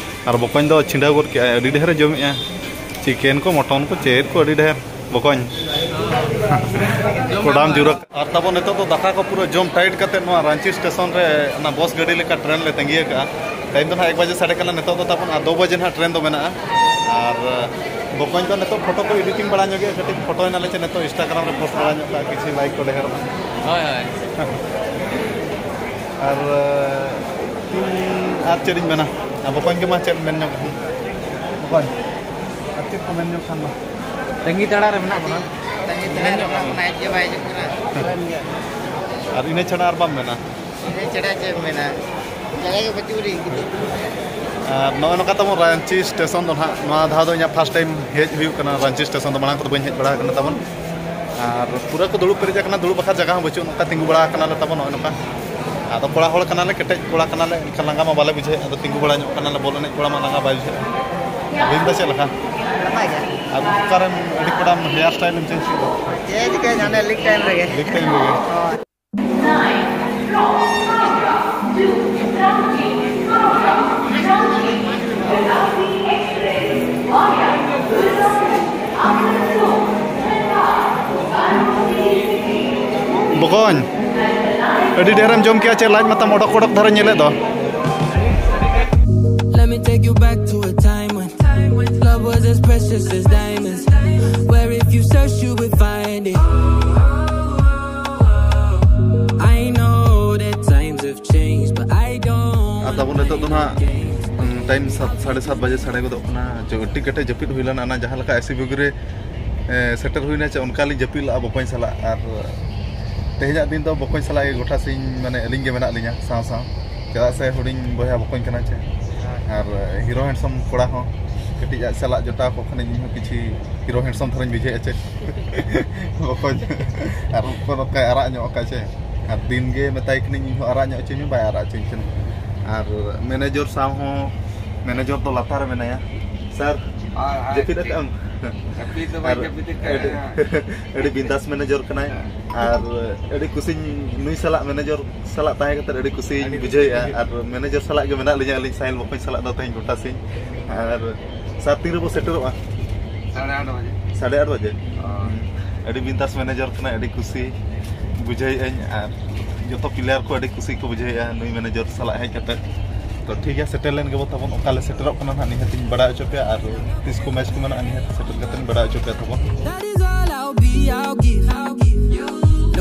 ᱟᱨ ᱵᱚᱠᱚᱧ ᱫᱚ ᱪᱷᱤᱸᱰᱟᱹᱣ ᱜᱚᱫ ᱠᱮᱜᱼᱟᱭ, ᱟᱹᱰᱤ ᱰᱷᱮᱨᱮ ᱡᱚᱢᱮᱜᱼᱟ ᱪᱤᱠᱮᱱ ᱠᱚ, ᱢᱚᱴᱚᱱ ᱠᱚ, ᱪᱮᱫ ᱠᱚ ᱟᱹᱰᱤ ᱰᱷᱮᱨ᱾ ᱵᱚᱠᱚᱧ, ᱠᱚᱰᱟᱢ ᱡᱩᱨᱟᱹ᱾ ᱟᱨ ᱛᱟᱵᱚᱱ ᱱᱤᱛᱚᱜ ᱫᱚ ᱫᱟᱠᱟ ᱠᱚ ᱯᱩᱨᱟᱹ ᱡᱚᱢ ᱴᱟᱭᱤᱴ ᱠᱟᱛᱮ ᱱᱚᱣᱟ ᱨᱟᱺᱪᱤ ᱥᱴᱮᱥᱚᱱ ᱨᱮ ᱚᱱᱟ ᱵᱚᱥ ᱜᱟᱹᱰᱤ ᱞᱮᱠᱟ ᱴᱨᱮᱱ ᱞᱮ ᱛᱟᱺᱜᱤ ᱟᱠᱟᱫᱼᱟ᱾ ᱴᱟᱭᱤᱢ ᱫᱚ ᱱᱟᱦᱟᱜ ᱮᱠ ᱵᱟᱡᱮ ᱥᱟᱰᱮ ᱠᱟᱱᱟ, ᱱᱤᱛᱚᱜ ᱫᱚ ᱛᱟᱵᱚᱱ ᱟᱨ ᱫᱩ ᱵᱟᱡᱮ ᱱᱟᱦᱟᱜ ᱴᱨᱮᱱ ᱫᱚ ᱢᱮᱱᱟᱜᱼᱟ᱾ ᱟᱨ ᱵᱚᱠᱚᱧ ᱫᱚ ᱱᱤᱛᱚᱜ ᱯᱷᱳᱴᱳ ᱠᱚ ᱮᱰᱤᱴᱤᱝ ᱵᱟᱲᱟ ᱧᱚᱜᱮᱜᱼᱟ, ᱠᱟᱹᱴᱤᱡ ᱯᱷᱳᱴᱳᱭ ᱱᱟᱞᱮ ᱪᱮ ᱱᱤᱛᱚᱜ ᱤᱱᱥᱴᱟᱜᱨᱟᱢ ᱨᱮ ᱯᱳᱥᱴ ᱵᱟᱲᱟ ᱧᱚᱜ ᱠᱟᱜᱼᱟ, ᱠᱤᱪᱷᱩ ᱞᱟᱭᱤᱠ ᱠᱚ ᱰᱷᱮᱨᱚᱜᱼᱟ᱾ ᱦᱳᱭ, ᱦᱳᱭ᱾ ᱟᱨ ᱛᱤᱱ, ᱟᱨ ᱪᱮᱫ ᱤᱧ ᱢᱮᱱᱟ? ᱟᱨ ᱵᱚᱠᱚᱧ ᱜᱮ ᱢᱟ ᱪᱮᱫ ᱢᱮᱱ ᱧᱚᱜ ᱠᱷᱟᱱ? ᱵᱚᱠᱚᱧ, ᱟᱨ ᱪᱮᱫ ᱠᱚ ᱢᱮᱱ ᱧᱚᱜ ᱠᱷᱟᱱ ᱢᱟ? ᱛᱟᱺᱜᱤ ᱛᱟᱲᱟ ᱨᱮ ᱢᱮᱱᱟᱜ ᱵᱚᱱᱟ᱾ ᱛᱟᱺᱜᱤ ᱛᱟᱲᱟ ᱨᱮ ᱢᱮᱱᱟᱜ ᱵᱚᱱᱟ, ᱦᱮᱡ ᱜᱮ ᱵᱟᱭ ᱦᱤᱡᱩᱜ ᱠᱟᱱᱟ᱾ ᱟᱨ ᱤᱱᱟᱹ ᱪᱷᱟᱲᱟ ᱟᱨ ᱵᱟᱢ ᱢᱮᱱᱟ? ᱤᱱᱟᱹ ᱪᱷᱟᱲᱟ ᱪᱮᱫ ᱮᱢ ᱢᱮᱱᱟ? ᱡᱟᱭᱜᱟ ᱜᱮ ᱵᱟᱹᱪᱩᱜ ᱨᱮ᱾ ᱟᱨ ᱱᱚᱜᱼᱚᱭ ᱱᱚᱝᱠᱟ ᱛᱟᱵᱚᱱ ᱨᱟᱺᱪᱤ ᱥᱴᱮᱥᱚᱱ ᱫᱚ ᱱᱟᱦᱟᱜ, ᱱᱚᱣᱟ ᱫᱷᱟᱣ ᱫᱚ ᱤᱧᱟᱹᱜ ᱯᱷᱟᱥᱴ ᱴᱟᱭᱤᱢ ᱦᱮᱡ ᱦᱩᱭᱩᱜ ᱠᱟᱱᱟ ᱨᱟᱺᱪᱤ ᱥᱴᱮᱥᱚᱱ ᱫᱚ, ᱢᱟᱲᱟᱝ ᱠᱚᱫᱚ ᱵᱟᱹᱧ ᱦᱮᱡ ᱵᱟᱲᱟ ᱟᱠᱟᱱᱟ ᱛᱟᱵᱚᱱ᱾ ᱟᱨ ᱯᱩᱨᱟᱹ ᱠᱚ ᱫᱩᱲᱩᱵ ᱯᱮᱨᱮᱡ ᱟᱠᱟᱱᱟ, ᱫᱩᱲᱩᱵ ᱵᱟᱠᱷᱨᱟ ᱡᱟᱭᱜᱟ ᱦᱚᱸ ᱵᱟᱹᱪᱩᱜ, ᱱᱚᱝᱠᱟ ᱛᱤᱸᱜᱩ ᱵᱟᱲᱟ ᱟᱠᱟᱱᱟᱞᱮ ᱛᱟᱵᱚᱱ ᱱᱚᱜᱼᱚᱭ ᱱᱚᱝᱠᱟ᱾ ᱟᱫᱚ ᱠᱚᱲᱟ ᱦᱚᱲ ᱠᱟᱱᱟᱞᱮ, ᱠᱮᱴᱮᱡ ᱠᱚᱲᱟ ᱠᱟᱱᱟᱞᱮ, ᱮᱱᱠᱷᱟᱱ ᱞᱟᱸᱜᱟ ᱢᱟ ᱵᱟᱞᱮ ᱵᱩᱡᱷᱟᱹᱣᱮᱫ, ᱟᱫᱚ ᱛᱤᱸᱜᱩ ᱵᱟᱲᱟ ᱧᱚᱜ ᱠᱟᱱᱟᱞᱮ, ᱵᱚᱞ ᱮᱱᱮᱡ ᱠᱚᱲᱟ ᱢᱟ ᱞᱟᱸᱜᱟ ᱵᱟᱭ ᱵᱩᱡᱷᱟᱹᱜᱼᱟ᱾ ᱟᱹᱵᱤᱱ ᱫᱚ ᱪᱮᱫ ᱞᱮᱠᱟ? ᱱᱟᱯᱟᱭ ᱜᱮ᱾ ᱟᱨ ᱚᱠᱟᱨᱮᱢ ᱟᱹᱰᱤ ᱠᱚᱲᱟᱢ ᱦᱮᱭᱟᱨ ᱥᱴᱟᱭᱤᱞ ᱮᱢ ᱪᱮᱧᱡᱽ ᱠᱮᱫᱟ? ᱪᱮᱧᱡᱽ ᱠᱟᱜ ᱦᱟᱱᱮ ᱞᱤᱜᱽ ᱴᱟᱭᱤᱢ ᱨᱮᱜᱮ᱾ ᱞᱤᱜᱽ ᱴᱟᱭᱤᱢ ᱨᱮᱜᱮ᱾ ᱦᱳᱭ᱾ ᱵᱚᱠᱚᱧ, ᱟᱹᱰᱤ ᱰᱷᱮᱨᱮᱢ ᱡᱚᱢ ᱠᱮᱜᱼᱟ ᱪᱮ? ᱞᱟᱡ ᱢᱟᱛᱟᱢ ᱚᱰᱚᱠ ᱚᱰᱚᱠ ᱫᱷᱟᱨᱟᱧ ᱧᱮᱞᱮᱫ ᱫᱚ᱾ Let me take you back to a time when love was as precious as diamonds. Where if you search, you would find it. I know that times have changed, but I don't. ᱟᱨ ᱛᱟᱵᱚᱱ ᱱᱤᱛᱚᱜ ᱫᱚ ᱱᱟᱦᱟᱜ, ᱩᱸ, ᱴᱟᱭᱤᱢ ᱥᱟᱛ, ᱥᱟᱲᱮ ᱥᱟᱛ ᱵᱟᱡᱮ ᱥᱟᱰᱮ ᱜᱚᱫᱚᱜ ᱠᱟᱱᱟ᱾ ᱡᱚ-, ᱟᱹᱰᱤ ᱠᱮᱴᱮᱡ ᱡᱟᱹᱯᱤᱫ ᱦᱩᱭ ᱞᱮᱱᱟ, ᱚᱱᱟ ᱡᱟᱦᱟᱸ ᱞᱮᱠᱟ ᱮᱥᱤ ᱵᱩᱜᱤ ᱨᱮ, ᱮ, ᱥᱮᱴᱮᱨ ᱦᱩᱭᱱᱟ ᱪᱮ, ᱚᱱᱠᱟ ᱞᱤᱧ ᱡᱟᱹᱯᱤᱫ ᱞᱟᱜᱼᱟ ᱵᱚᱠᱚᱧ ᱥᱟᱞᱟᱜ᱾ ᱟᱨ ᱛᱮᱦᱮᱧᱟᱜ ᱫᱤᱱ ᱫᱚ ᱵᱚᱠᱚᱧ ᱥᱟᱞᱟᱜ ᱜᱮ ᱜᱚᱴᱟ ᱥᱤᱧ, ᱢᱟᱱᱮ, ᱟᱹᱞᱤᱧ ᱜᱮ ᱢᱮᱱᱟᱜ ᱞᱤᱧᱟ ᱥᱟᱶ ᱥᱟᱶ, ᱪᱮᱫᱟᱜ ᱥᱮ ᱦᱩᱰᱤᱧ ᱵᱚᱭᱦᱟ ᱵᱚᱠᱚᱧ ᱠᱟᱱᱟ ᱪᱮ᱾ ᱟᱨ ᱦᱤᱨᱳ ᱦᱮᱱᱰᱥᱚᱢ ᱠᱚᱲᱟ ᱦᱚᱸ ᱠᱟᱹᱴᱤᱡ ᱟᱡ ᱥᱟᱞᱟᱜ ᱡᱚᱴᱟᱣ ᱠᱚ ᱠᱷᱟᱱᱤᱧ ᱤᱧᱦᱚᱸ ᱠᱤᱪᱷᱤ ᱦᱤᱨᱳ ᱦᱮᱱᱰᱥᱚᱢ ᱫᱷᱟᱨᱟᱧ ᱵᱩᱡᱷᱟᱹᱣᱮᱫᱼᱟ ᱪᱮ᱾ ᱵᱚᱠᱚᱧ ᱟᱨ ᱩᱱᱠᱩ ᱱᱚᱝᱠᱟᱭ ᱟᱨᱟᱜ ᱧᱚᱜ ᱟᱠᱟᱫ ᱪᱮ᱾ ᱟᱨ ᱫᱤᱱ ᱜᱮ ᱢᱮᱛᱟᱭ ᱠᱟᱹᱱᱟᱹᱧ, ᱤᱧᱦᱚᱸ ᱟᱨᱟᱜ ᱧᱚᱜ ᱦᱚᱪᱚᱧ ᱢᱮ, ᱵᱟᱭ ᱟᱨᱟᱜ ᱦᱚᱪᱚᱧ ᱠᱟᱱᱟ᱾ ᱟᱨ ᱢᱮᱱᱮᱡᱚᱨ ᱥᱟᱶ ᱦᱚᱸ, ᱢᱮᱱᱮᱡᱚᱨ ᱫᱚ ᱞᱟᱛᱟᱨ ᱨᱮ ᱢᱮᱱᱟᱭᱟ᱾ ᱥᱟᱨ, ᱦᱳᱭ, ᱦᱳᱭ, ᱡᱟᱹᱯᱤᱫ ᱴᱷᱤᱠ᱾ ᱟᱠᱟᱫ ᱟᱢ? ᱡᱟᱹᱯᱤᱫ ᱫᱚ ᱵᱟᱭ ᱟᱨ ᱡᱟᱹᱯᱤᱫ ᱟᱠᱟᱫᱼᱟ᱾ ᱟᱹᱰᱤ, ᱟᱹᱰᱤ ᱵᱤᱱᱫᱟᱥ ᱢᱮᱱᱮᱡᱚᱨ ᱠᱟᱱᱟᱭ᱾ ᱦᱮᱸ᱾ ᱟᱨ ᱟᱹᱰᱤ ᱠᱩᱥᱤᱧ, ᱱᱩᱭ ᱥᱟᱞᱟᱜ, ᱢᱮᱱᱮᱡᱚᱨ ᱥᱟᱞᱟᱜ ᱛᱟᱦᱮᱸ ᱠᱟᱛᱮ ᱟᱹᱰᱤ ᱠᱩᱥᱤᱧ ᱟᱹᱰᱤ ᱵᱩᱡᱷᱟᱹᱣᱮᱫᱼᱟ᱾ ᱠᱩᱥᱤ᱾ ᱟᱨ ᱢᱮᱱᱮᱡᱚᱨ ᱥᱟᱞᱟᱜ ᱜᱮ ᱢᱮᱱᱟᱜ ᱞᱤᱧᱟ ᱟᱹᱞᱤᱧ, ᱥᱟᱦᱤᱞ ᱵᱚᱠᱚᱧ ᱥᱟᱞᱟᱜ ᱫᱚ ᱛᱮᱦᱮᱧ ᱜᱚᱴᱟ ᱥᱤᱧ᱾ ᱟᱨ ᱥᱟᱨ, ᱛᱤᱱ ᱨᱮᱵᱚ ᱥᱮᱴᱮᱨᱚᱜᱼᱟ? ᱥᱟᱲᱮ ᱟᱴ ᱵᱟᱡᱮ᱾ ᱥᱟᱲᱮ ᱟᱴ ᱵᱟᱡᱮ? ᱦᱳᱭ᱾ ᱟᱹᱰᱤ ᱵᱤᱱᱫᱟᱥ ᱢᱮᱱᱮᱡᱚᱨ ᱠᱟᱱᱟᱭ, ᱟᱹᱰᱤ ᱠᱩᱥᱤ ᱵᱩᱡᱷᱟᱹᱣᱮᱫᱼᱟᱹᱧ᱾ ᱟᱨ ᱡᱚᱛᱚ ᱯᱞᱮᱭᱟᱨ ᱠᱚ ᱟᱹᱰᱤ ᱠᱩᱥᱤ ᱠᱚ ᱵᱩᱡᱷᱟᱹᱣᱮᱫᱼᱟ ᱱᱩᱭ ᱢᱮᱱᱮᱡᱚᱨ ᱥᱟᱞᱟᱜ ᱦᱮᱡ ᱠᱟᱛᱮ᱾ ᱛᱚ ᱴᱷᱤᱠ ᱜᱮᱭᱟ, ᱥᱮᱴᱮᱨ ᱞᱮᱱ ᱜᱮᱵᱚ ᱛᱟᱵᱚᱱ᱾ ᱚᱠᱟ ᱞᱮ ᱥᱮᱴᱮᱨᱚᱜ ᱠᱟᱱᱟ ᱱᱟᱦᱟᱜ ᱱᱤᱦᱟᱹᱛᱤᱧ ᱵᱟᱲᱟᱭ ᱦᱚᱪᱚ ᱯᱮᱭᱟ, ᱟᱨ ᱛᱤᱥ ᱠᱚ ᱢᱮᱪ ᱠᱚ ᱢᱮᱱᱟᱜᱼᱟ ᱱᱤᱦᱟᱹᱛ ᱥᱮᱴᱮᱨ ᱠᱟᱛᱮᱧ ᱵᱟᱲᱟᱭ ᱦᱚᱪᱚ ᱯᱮᱭᱟ ᱛᱟᱵᱚᱱ᱾ That is all I'll be, I'll give.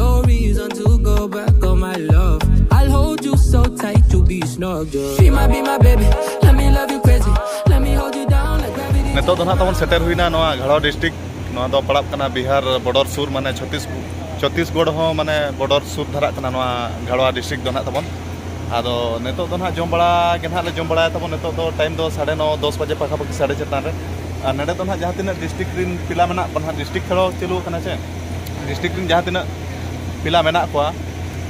No reason to go back on my love. I'll hold you so tight, you'll be snugged up. She might be my baby, let me love you crazy. Let me hold you down like gravity. ᱱᱤᱛᱚᱜ ᱫᱚ ᱱᱟᱦᱟᱜ ᱛᱟᱵᱚᱱ ᱥᱮᱴᱮᱨ ᱦᱩᱭᱱᱟ ᱱᱚᱣᱟ ᱜᱷᱟᱲᱣᱟ ᱰᱤᱥᱴᱨᱤᱠᱴ᱾ ᱱᱚᱣᱟ ᱫᱚ ᱯᱟᱲᱟᱜ ᱠᱟᱱᱟ ᱵᱤᱦᱟᱨ ᱵᱚᱰᱚᱨ ᱥᱩᱨ, ᱢᱟᱱᱮ ᱪᱷᱚᱛᱤᱥ-, ᱪᱷᱚᱛᱤᱥᱜᱚᱲ ᱦᱚᱸ ᱢᱟᱱᱮ ᱵᱚᱰᱚᱨ ᱥᱩᱨ ᱫᱷᱟᱨᱟᱜ ᱠᱟᱱᱟ ᱱᱚᱣᱟ ᱜᱷᱟᱲᱣᱟ ᱰᱤᱥᱴᱨᱤᱠᱴ ᱫᱚ ᱱᱟᱦᱟᱜ ᱛᱟᱵᱚᱱ᱾ ᱟᱫᱚ ᱱᱤᱛᱚᱜ ᱫᱚ ᱱᱟᱦᱟᱜ ᱡᱚᱢ ᱵᱟᱲᱟ ᱜᱮ ᱱᱟᱦᱟᱜ ᱞᱮ ᱡᱚᱢ ᱵᱟᱲᱟᱭᱟ ᱛᱟᱵᱚᱱ᱾ ᱱᱤᱛᱚᱜ ᱫᱚ ᱴᱟᱭᱤᱢ ᱫᱚ ᱥᱟᱲᱮ ᱱᱚ, ᱫᱚᱥ ᱵᱟᱡᱮ ᱯᱟᱠᱟᱯᱟᱠᱤ, ᱥᱟᱲᱮ ᱪᱮᱛᱟᱱ ᱨᱮ᱾ ᱟᱨ ᱱᱚᱰᱮ ᱫᱚ ᱱᱟᱦᱟᱜ ᱡᱟᱦᱟᱸ ᱛᱤᱱᱟᱹᱜ ᱰᱤᱥᱴᱨᱤᱠᱴ ᱨᱮᱱ ᱯᱤᱞᱟ ᱢᱮᱱᱟᱜ ᱠᱚᱣᱟ ᱱᱟᱦᱟᱜ, ᱰᱤᱥᱴᱨᱤᱠᱴ ᱠᱷᱮᱞ ᱪᱟᱹᱞᱩ ᱟᱠᱟᱱᱟ ᱪᱮ, ᱰᱤᱥᱴᱨᱤᱠᱴ ᱨᱮᱱ ᱡᱟᱦᱟᱸ ᱛᱤᱱᱟᱹᱜ ᱯᱤᱞᱟ ᱢᱮᱱᱟᱜ ᱠᱚᱣᱟ,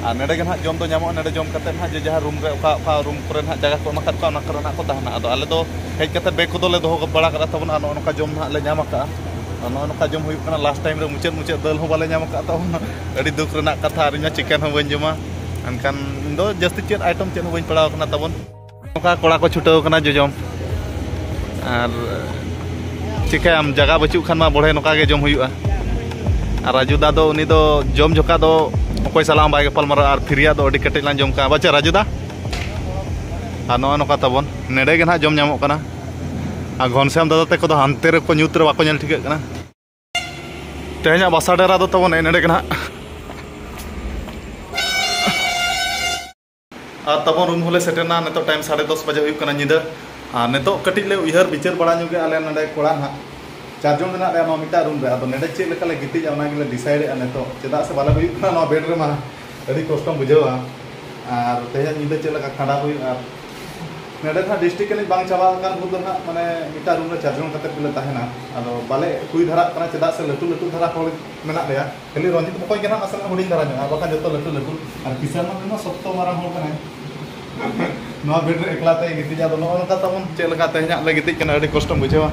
ᱟᱨ ᱱᱚᱰᱮ ᱜᱮ ᱱᱟᱦᱟᱜ ᱡᱚᱢ ᱫᱚ ᱧᱟᱢᱚᱜᱼᱟ᱾ ᱱᱚᱰᱮ ᱡᱚᱢ ᱠᱟᱛᱮ ᱱᱟᱦᱟᱜ ᱡᱮ ᱡᱟᱦᱟᱸ ᱨᱩᱢ ᱨᱮ ᱚᱠᱟ ᱚᱠᱟ ᱨᱩᱢ ᱠᱚᱨᱮ ᱱᱟᱦᱟᱜ ᱡᱟᱭᱜᱟ ᱠᱚ ᱮᱢ ᱟᱠᱟᱫ ᱠᱚᱣᱟ, ᱚᱱᱟ ᱠᱚᱨᱮ ᱱᱟᱦᱟᱜ ᱠᱚ ᱛᱟᱦᱮᱱᱟ᱾ ᱟᱫᱚ ᱟᱞᱮ ᱫᱚ ᱦᱮᱡ ᱠᱟᱛᱮ ᱵᱮᱜᱽ ᱠᱚᱫᱚ ᱞᱮ ᱫᱚᱦᱚ ᱵᱟᱲᱟ ᱠᱟᱫᱟ ᱛᱟᱵᱚᱱ, ᱟᱨ ᱱᱚᱜᱼᱚ ᱱᱚᱝᱠᱟ ᱡᱚᱢ ᱱᱟᱦᱟᱜ ᱞᱮ ᱧᱟᱢ ᱟᱠᱟᱫᱼᱟ᱾ ᱟᱨ ᱱᱚᱜᱼᱚ ᱱᱚᱝᱠᱟ ᱡᱚᱢ ᱦᱩᱭᱩᱜ ᱠᱟᱱᱟ᱾ ᱞᱟᱥᱴ ᱴᱟᱭᱤᱢ ᱨᱮ ᱢᱩᱪᱟᱹᱫ ᱢᱩᱪᱟᱹᱫ ᱫᱟᱹᱞ ᱦᱚᱸ ᱵᱟᱞᱮ ᱧᱟᱢ ᱟᱠᱟᱫ ᱛᱟᱵᱚᱱ᱾ ᱟᱹᱰᱤ ᱫᱩᱠ ᱨᱮᱱᱟᱜ ᱠᱟᱛᱷᱟ, ᱟᱨ ᱤᱧ ᱢᱟ ᱪᱤᱠᱮᱱ ᱦᱚᱸ ᱵᱟᱹᱧ ᱡᱚᱢᱟ᱾ ᱮᱱᱠᱷᱟᱱ ᱤᱧ ᱫᱚ ᱡᱟᱹᱥᱛᱤ ᱪᱮᱫ ᱟᱭᱴᱮᱢ ᱪᱮᱫ ᱦᱚᱸ ᱵᱟᱹᱧ ᱯᱟᱲᱟᱣ ᱟᱠᱟᱱᱟ ᱛᱟᱵᱚᱱ᱾ ᱱᱚᱝᱠᱟ ᱠᱚᱲᱟ ᱠᱚ ᱪᱷᱩᱴᱟᱹᱣ ᱟᱠᱟᱱᱟ ᱡᱚᱡᱚᱢ᱾ ᱟᱨ ᱪᱤᱠᱟᱹᱭᱟᱢ, ᱡᱟᱭᱜᱟ ᱵᱟᱹᱪᱩᱜ ᱠᱷᱟᱱ ᱢᱟ ᱵᱚᱲᱦᱮ ᱱᱚᱝᱠᱟ ᱜᱮ ᱡᱚᱢ ᱦᱩᱭᱩᱜᱼᱟ᱾ ᱟᱨ ᱨᱟᱡᱩ ᱫᱟ ᱫᱚ, ᱩᱱᱤ ᱫᱚ ᱡᱚᱢ ᱡᱚᱠᱷᱟ ᱫᱚ ᱚᱠᱚᱭ ᱥᱟᱞᱟᱜ ᱦᱚᱸ ᱵᱟᱭ ᱜᱟᱯᱟᱞ ᱢᱟᱨᱟᱣᱟ ᱟᱨ ᱯᱷᱤᱨᱤᱭᱟᱜ ᱫᱚ ᱟᱹᱰᱤ ᱠᱮᱴᱮᱡ ᱞᱟᱝ ᱡᱚᱢ ᱠᱟᱜᱼᱟ᱾ ᱵᱟᱪᱮ ᱨᱟᱡᱩ ᱫᱟ? ᱟᱨ ᱱᱚᱜᱼᱚᱭ ᱱᱚᱝᱠᱟ ᱛᱟᱵᱚᱱ ᱱᱮᱰᱮ ᱜᱮ ᱱᱟᱦᱟᱜ ᱡᱚᱢ ᱧᱟᱢᱚᱜ ᱠᱟᱱᱟ᱾ ᱟᱨ ᱜᱷᱚᱱᱥᱭᱟᱢ ᱫᱟᱫᱟ ᱛᱟᱠᱚ ᱫᱚ ᱦᱟᱱᱛᱮ ᱨᱮᱠᱚ ᱧᱩᱛ ᱨᱮ ᱵᱟᱠᱚ ᱧᱮᱞ ᱴᱷᱤᱠᱟᱹᱜ ᱠᱟᱱᱟ᱾ ᱛᱮᱦᱮᱧᱟᱜ ᱵᱟᱥᱟ ᱰᱮᱨᱟ ᱫᱚ ᱛᱟᱵᱚᱱ ᱮᱱᱮ ᱮᱸᱰᱮ ᱜᱮ ᱱᱟᱦᱟᱜ᱾ ᱟᱨ ᱛᱟᱵᱚᱱ ᱨᱩᱢ ᱦᱚᱸᱞᱮ ᱥᱮᱴᱮᱨᱱᱟ᱾ ᱱᱤᱛᱚᱜ ᱴᱟᱭᱤᱢ ᱥᱟᱲᱮ ᱫᱚᱥ ᱵᱟᱡᱮ ᱦᱩᱭᱩᱜ ᱠᱟᱱᱟ ᱧᱤᱫᱟᱹ᱾ ᱟᱨ ᱱᱤᱛᱚᱜ ᱠᱟᱹᱴᱤᱡ ᱞᱮ ᱩᱭᱦᱟᱹᱨ ᱵᱤᱪᱟᱹᱨ ᱵᱟᱲᱟ ᱧᱚᱜᱮᱜᱼᱟ ᱟᱞᱮ ᱱᱚᱰᱮ ᱠᱚᱲᱟ ᱱᱟᱦᱟᱜ᱾ ᱪᱟᱨ ᱡᱚᱱ ᱢᱮᱱᱟᱜ ᱞᱮᱭᱟ ᱱᱚᱣᱟ ᱢᱤᱫᱴᱟᱝ ᱨᱩᱢ ᱨᱮ᱾ ᱟᱫᱚ ᱱᱚᱰᱮ ᱪᱮᱫ ᱞᱮᱠᱟ ᱞᱮ ᱜᱤᱛᱤᱡᱼᱟ ᱚᱱᱟ ᱜᱮᱞᱮ ᱰᱤᱥᱟᱭᱤᱰᱮᱜᱼᱟ ᱱᱤᱛᱚᱜ᱾ ᱪᱮᱫᱟᱜ ᱥᱮ ᱵᱟᱞᱮ ᱦᱩᱭᱩᱜ ᱠᱟᱱᱟ ᱱᱚᱣᱟ ᱵᱮᱰ ᱨᱮᱢᱟ᱾ ᱟᱹᱰᱤ ᱠᱚᱥᱴᱚᱢ ᱵᱩᱡᱷᱟᱹᱣᱟ᱾ ᱟᱨ ᱛᱮᱦᱮᱧᱟᱜ ᱧᱤᱫᱟᱹ ᱪᱮᱫ ᱞᱮᱠᱟ ᱠᱷᱟᱸᱰᱟᱣ ᱦᱩᱭᱩᱜᱼᱟ᱾ ᱟᱨ ᱱᱚᱰᱮ ᱫᱚ ᱦᱟᱸᱜ ᱰᱤᱥᱴᱨᱤᱠᱴ ᱮᱱᱮᱡ ᱵᱟᱝ ᱪᱟᱵᱟ ᱟᱠᱟᱱ ᱵᱷᱳᱨ ᱫᱚ ᱦᱟᱸᱜ ᱢᱟᱱᱮ ᱢᱤᱫᱴᱟᱝ ᱨᱩᱢ ᱨᱮ ᱪᱟᱨ ᱡᱚᱱ ᱠᱟᱛᱮ ᱜᱮᱞᱮ ᱛᱟᱦᱮᱱᱟ᱾ ᱟᱫᱚ ᱵᱟᱞᱮ ᱦᱩᱭ ᱫᱷᱟᱨᱟᱜ ᱠᱟᱱᱟ ᱪᱮᱫᱟᱜ ᱥᱮ ᱞᱟᱹᱴᱩ ᱞᱟᱹᱴᱩ ᱫᱷᱟᱨᱟ ᱦᱚᱲ ᱢᱮᱱᱟᱜ ᱞᱮᱭᱟ᱾ ᱠᱷᱟᱹᱞᱤ ᱨᱚᱧᱡᱤᱛ ᱵᱚᱠᱚᱧ ᱜᱮ ᱱᱟᱦᱟᱜ ᱱᱟᱥᱮᱱᱟᱜ ᱦᱩᱰᱤᱧ ᱫᱷᱟᱨᱟ ᱧᱚᱜᱼᱟ, ᱟᱨ ᱵᱟᱠᱷᱟᱱ ᱡᱚᱛᱚ ᱞᱟᱹᱴᱩ ᱞᱟᱹᱴᱩ᱾ ᱟᱨ ᱠᱤᱥᱟᱱ ᱢᱟ ᱢᱤᱫ ᱢᱟ ᱥᱚᱠᱛᱚ ᱢᱟᱨᱟᱝ ᱦᱚᱲ ᱠᱟᱱᱟᱭ᱾ ᱱᱚᱣᱟ ᱵᱮᱰ ᱨᱮ ᱮᱠᱞᱟ ᱛᱮᱭ ᱜᱤᱛᱤᱡᱟ᱾ ᱟᱫᱚ ᱱᱚᱜᱼᱚ ᱱᱚᱝᱠᱟ ᱛᱟᱵᱚᱱ ᱪᱮᱫ ᱞᱮᱠᱟ ᱛᱮᱦᱮᱧᱟᱜ ᱞᱮ ᱜᱤᱛᱤᱡ ᱠᱟᱱᱟ, ᱟᱹᱰᱤ ᱠᱚᱥᱴᱚᱢ ᱵᱩᱡᱷᱟᱹᱣᱟ᱾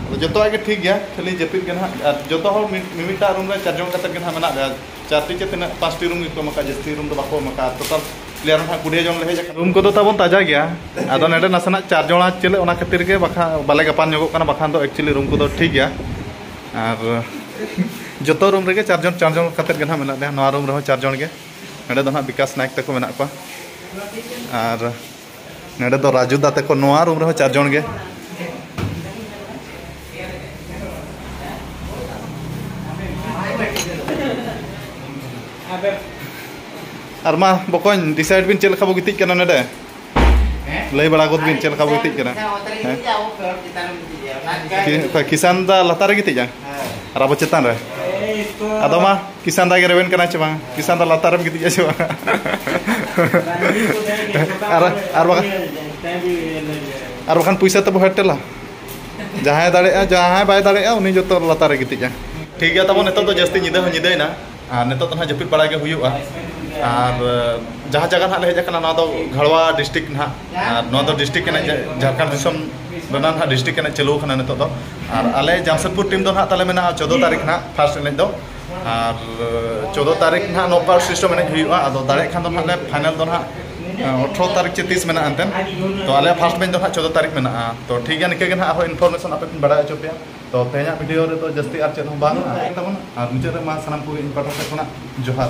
ᱟᱫᱚ ᱡᱚᱛᱚᱣᱟᱜ ᱜᱮ ᱴᱷᱤᱠ ᱜᱮᱭᱟ, ᱠᱷᱟᱹᱞᱤ ᱡᱟᱹᱯᱤᱫ ᱜᱮ ᱱᱟᱦᱟᱜ᱾ ᱟᱨ ᱡᱚᱛᱚ ᱦᱚᱲ ᱢᱤᱫ, ᱢᱤᱢᱤᱫᱴᱟᱜ ᱨᱩᱢ ᱨᱮ ᱪᱟᱨ ᱡᱚᱱ ᱠᱟᱛᱮ ᱜᱮ ᱱᱟᱦᱟᱜ ᱢᱮᱱᱟᱜ ᱞᱮᱭᱟ᱾ ᱪᱟᱨᱴᱤ ᱪᱮ ᱛᱤᱱᱟᱹᱜ, ᱯᱟᱸᱪᱴᱤ ᱨᱩᱢ ᱜᱮᱠᱚ ᱮᱢ ᱟᱠᱟᱫᱼᱟ, ᱡᱟᱹᱥᱛᱤ ᱨᱩᱢ ᱫᱚ ᱵᱟᱠᱚ ᱮᱢ ᱟᱠᱟᱫᱼᱟ᱾ ᱴᱳᱴᱟᱞ ᱯᱞᱮᱭᱟᱨ ᱱᱟᱦᱟᱜ ᱠᱩᱲᱤ ᱡᱚᱱ ᱞᱮ ᱦᱮᱡ ᱟᱠᱟᱱᱟ᱾ ᱨᱩᱢ ᱠᱚᱫᱚ ᱛᱟᱵᱚᱱ ᱛᱟᱡᱟ ᱜᱮᱭᱟ, ᱟᱫᱚ ᱱᱚᱰᱮ ᱱᱟᱥᱮᱱᱟᱜ ᱪᱟᱨ ᱡᱚᱱᱟ ᱪᱮᱞᱮ, ᱚᱱᱟ ᱠᱷᱟᱹᱛᱤᱨ ᱜᱮ ᱵᱟᱠᱷᱟᱱ ᱵᱟᱞᱮ ᱜᱟᱯᱟᱱ ᱧᱚᱜᱚᱜ ᱠᱟᱱᱟ, ᱵᱟᱠᱷᱟᱱ ᱫᱚ ᱮᱠᱪᱩᱭᱮᱞᱤ ᱨᱩᱢ ᱠᱚᱫᱚ ᱴᱷᱤᱠ ᱜᱮᱭᱟ᱾ ᱟᱨ ᱡᱚᱛᱚ ᱨᱩᱢ ᱨᱮᱜᱮ ᱪᱟᱨ ᱡᱚᱱ, ᱪᱟᱨ ᱡᱚᱱ ᱠᱟᱛᱮᱫ ᱜᱮ ᱱᱟᱦᱟᱜ ᱢᱮᱱᱟᱜ ᱞᱮᱭᱟ᱾ ᱱᱚᱣᱟ ᱨᱩᱢ ᱨᱮᱦᱚᱸ ᱪᱟᱨ ᱡᱚᱱ ᱜᱮ᱾ ᱱᱚᱰᱮ ᱫᱚ ᱱᱟᱦᱟᱜ ᱵᱤᱠᱟᱥ ᱱᱟᱭᱮᱠ ᱛᱟᱠᱚ ᱢᱮᱱᱟᱜ ᱠᱚᱣᱟ᱾ ᱟᱨ ᱱᱚᱰᱮ ᱫᱚ ᱨᱟᱡᱩ ᱫᱟ ᱛᱟᱠᱚ, ᱱᱚᱣᱟ ᱨᱩᱢ ᱨᱮᱦᱚᱸ ᱪᱟᱨ ᱡᱚᱱ ᱜᱮ᱾ ᱟᱨ ᱢᱟ ᱵᱚᱠᱚᱧ, ᱰᱤᱥᱟᱭᱤᱰ ᱵᱤᱱ ᱪᱮᱫ ᱞᱮᱠᱟ ᱵᱚ ᱜᱤᱛᱤᱡ ᱠᱟᱱᱟ ᱱᱚᱰᱮ? ᱞᱟᱹᱭ ᱵᱟᱲᱟ ᱜᱚᱫ ᱵᱤᱱ ᱪᱮᱫ ᱞᱮᱠᱟ ᱵᱚ ᱜᱤᱛᱤᱡ ᱠᱟᱱᱟ? ᱦᱮᱸ? ᱠᱤ-, ᱠᱤᱥᱟᱱ ᱫᱟ ᱞᱟᱛᱟᱨ ᱨᱮ ᱜᱤᱛᱤᱡᱟ? ᱟᱨ ᱟᱵᱚ ᱪᱮᱛᱟᱱ ᱨᱮ? ᱟᱫᱚ ᱢᱟ, ᱠᱤᱥᱟᱱ ᱫᱟ ᱜᱮ ᱨᱮᱵᱮᱱ ᱠᱟᱱᱟᱭ ᱪᱮ ᱵᱟᱝ? ᱠᱤᱥᱟᱱ ᱫᱟ ᱞᱟᱛᱟᱨ ᱨᱮᱢ ᱜᱤᱛᱤᱡᱟ ᱪᱮ ᱵᱟᱝ? ᱟᱨ, ᱟᱨ ᱵᱟᱠᱷᱟᱱ, ᱟᱨ ᱵᱟᱠᱷᱟᱱ ᱯᱩᱭᱥᱟᱹ ᱛᱮᱵᱚ ᱦᱮᱴᱮᱞᱟ᱾ ᱡᱟᱦᱟᱸᱭ ᱫᱟᱲᱮᱭᱟᱜᱼᱟ, ᱡᱟᱦᱟᱸᱭ ᱵᱟᱭ ᱫᱟᱲᱮᱭᱟᱜᱼᱟ, ᱩᱱᱤ ᱡᱚᱛᱚ ᱞᱟᱛᱟᱨ ᱨᱮ ᱜᱤᱛᱤᱡᱼᱟ᱾ ᱴᱷᱤᱠ ᱜᱮᱭᱟ ᱛᱟᱵᱚᱱ, ᱱᱤᱛᱚᱜ ᱫᱚ ᱡᱟᱹᱥᱛᱤ ᱧᱤᱫᱟᱹ ᱦᱚᱸ ᱧᱤᱫᱟᱹᱭᱮᱱᱟ᱾ ᱟᱨ ᱱᱤᱛᱚᱜ ᱫᱚ ᱱᱟᱦᱟᱜ ᱡᱟᱹᱯᱤᱫ ᱵᱟᱲᱟ ᱜᱮ ᱦᱩᱭᱩᱜᱼᱟ᱾ ᱟᱨ ᱡᱟᱦᱟᱸ ᱡᱟᱭᱜᱟ ᱱᱟᱦᱟᱜ ᱞᱮ ᱦᱮᱡ ᱟᱠᱟᱱᱟ, ᱱᱚᱣᱟ ᱫᱚ ᱜᱷᱟᱲᱣᱟ ᱰᱤᱥᱴᱨᱤᱠᱴ ᱱᱟᱦᱟᱜ᱾ ᱟᱨ ᱱᱚᱣᱟ ᱫᱚ ᱰᱤᱥᱴᱨᱤᱠᱴ ᱮᱱᱮᱡ, ᱡᱷᱟᱲᱠᱷᱚᱸᱰ ᱫᱤᱥᱚᱢ ᱨᱮᱱᱟᱜ ᱱᱟᱦᱟᱜ ᱰᱤᱥᱴᱨᱤᱠᱴ ᱮᱱᱮᱡ ᱪᱟᱹᱞᱩ ᱟᱠᱟᱱᱟ ᱱᱤᱛᱚᱜ ᱫᱚ᱾ ᱟᱨ ᱟᱞᱮ ᱡᱟᱢᱥᱮᱫᱽᱯᱩᱨ ᱴᱤᱢ ᱫᱚ ᱱᱟᱦᱟᱜ ᱛᱟᱞᱮ ᱢᱮᱱᱟᱜᱼᱟ ᱪᱳᱫᱽᱫᱳ ᱛᱟᱹᱨᱤᱠᱷ ᱱᱟᱦᱟᱜ ᱯᱷᱟᱥᱴ ᱮᱱᱮᱡ ᱫᱚ᱾ ᱟᱨ ᱪᱳᱫᱽᱫᱳ ᱛᱟᱹᱨᱤᱠᱷ ᱱᱟᱦᱟᱜ ᱱᱚᱠ ᱟᱣᱩᱴ ᱥᱤᱥᱴᱮᱢ ᱮᱱᱮᱡ ᱦᱩᱭᱩᱜᱼᱟ᱾ ᱟᱫᱚ ᱫᱟᱲᱮᱭᱟᱜ ᱠᱷᱟᱱ ᱫᱚ ᱱᱟᱦᱟᱜ ᱞᱮ ᱯᱷᱟᱭᱱᱟᱞ ᱫᱚ ᱱᱟᱦᱟᱜ ᱟᱴᱷᱨᱚ ᱛᱟᱹᱨᱤᱠᱷ ᱪᱮ ᱛᱤᱥ ᱢᱮᱱᱟᱜᱼᱟ ᱮᱱᱛᱮᱫ᱾ ᱛᱚ ᱟᱞᱮᱭᱟᱜ ᱯᱷᱟᱥᱴ ᱢᱮᱪ ᱫᱚ ᱱᱟᱦᱟᱜ ᱪᱳᱫᱽᱫᱳ ᱛᱟᱹᱨᱤᱠᱷ ᱢᱮᱱᱟᱜᱼᱟ᱾ ᱛᱚ ᱴᱷᱤᱠ ᱜᱮᱭᱟ, ᱱᱤᱝᱠᱟᱹ ᱜᱮ ᱱᱟᱦᱟᱜ ᱟᱨᱦᱚᱸ ᱤᱱᱯᱷᱚᱨᱢᱮᱥᱚᱱ ᱟᱯᱮ ᱯᱮ ᱵᱟᱲᱟᱭ ᱦᱚᱪᱚ ᱯᱮᱭᱟ᱾ ᱛᱚ ᱛᱮᱦᱮᱧᱟᱜ ᱵᱷᱤᱰᱤᱭᱳ ᱨᱮᱫᱚ ᱡᱟᱹᱥᱛᱤ ᱟᱨ ᱪᱮᱫ ᱦᱚᱸ ᱵᱟᱝ ᱛᱟᱵᱚᱱᱟ᱾ ᱟᱨ ᱢᱩᱪᱟᱹᱫ ᱨᱮ ᱢᱟ ᱥᱟᱱᱟᱢ ᱠᱚᱜᱮ ᱤᱧ ᱯᱟᱦᱴᱟ ᱥᱮᱫ ᱠᱷᱚᱱᱟᱜ ᱡᱚᱦᱟᱨ᱾